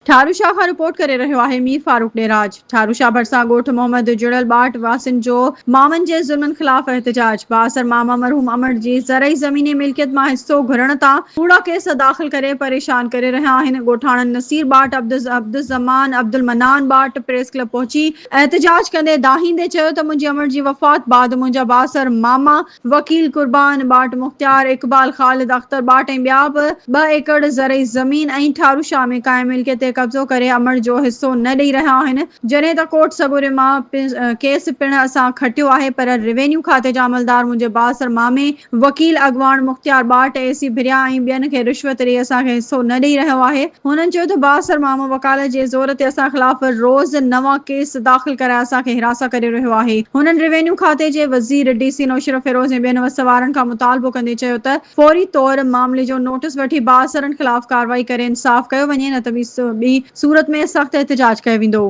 ٺاروشاه کان رپورٽ ڪري رهيو آهي مير فاروق ڏيراج. ٺاروشاه ڀرسان ڳوٺ محمد جڙيل ٻاٽ واسين جو مامن جي ظلمن خلاف احتجاج، بااثر ماما مرحوم امڙ جي زرعي زميني ملڪيت مان حصو گهرڻ تان ڪوڙا ڪيس داخل ڪري پريشان ڪري رهيا آهن، ڳوٺاڻن نصير ٻاٽ، عبدالزمان، عبدالمنان ٻاٽ پريس ڪلب پهچي احتجاج ڪندي دانهيندي چيو ته منهنجي امڙ جي وفات بعد منهنجا بااثر ماما وڪيل قربان ٻاٽ، مختيار اقبال، خالد اختر ٻاٽ ۽ ٻيا به ٻه ايڪڙ زرعي زمين ۽ ٺاروشاه ۾ قائم ملڪيت تي قبضو ڪري امڙ جو حصو نه ڏئي رهيا آهن جڏهن ته ڪورٽ سڳوري مان ڪيس پڻ اسان کٽيو آهي پر روينيو کاتي جا عملدار منهنجي بااثر مامي وڪيل اڳواڻ مختيار ٻاٽ، اي سي ڀريا ۽ ٻين کي رشوت ڏئي اسان کي حصو نه ڏئي رهيو آهي. هنن چيو ته بااثر مامو وڪالت جي زور تي اسان خلاف روز نوان ڪيس داخل ڪرائي اسان کي هراسان ڪري رهيو آهي. هنن روينيو کاتي جي وزير، ڊي سي نوشهروفيروز ۽ ٻين وس وارن کان مطالبو ڪندي چيو ته فوري طور معاملي جو نوٽس وٺي بااثرن خلاف ڪارروائي ڪري انصاف ڪيو وڃي نه ته ٻي صورت ۾ سخت احتجاج ڪيو ويندو.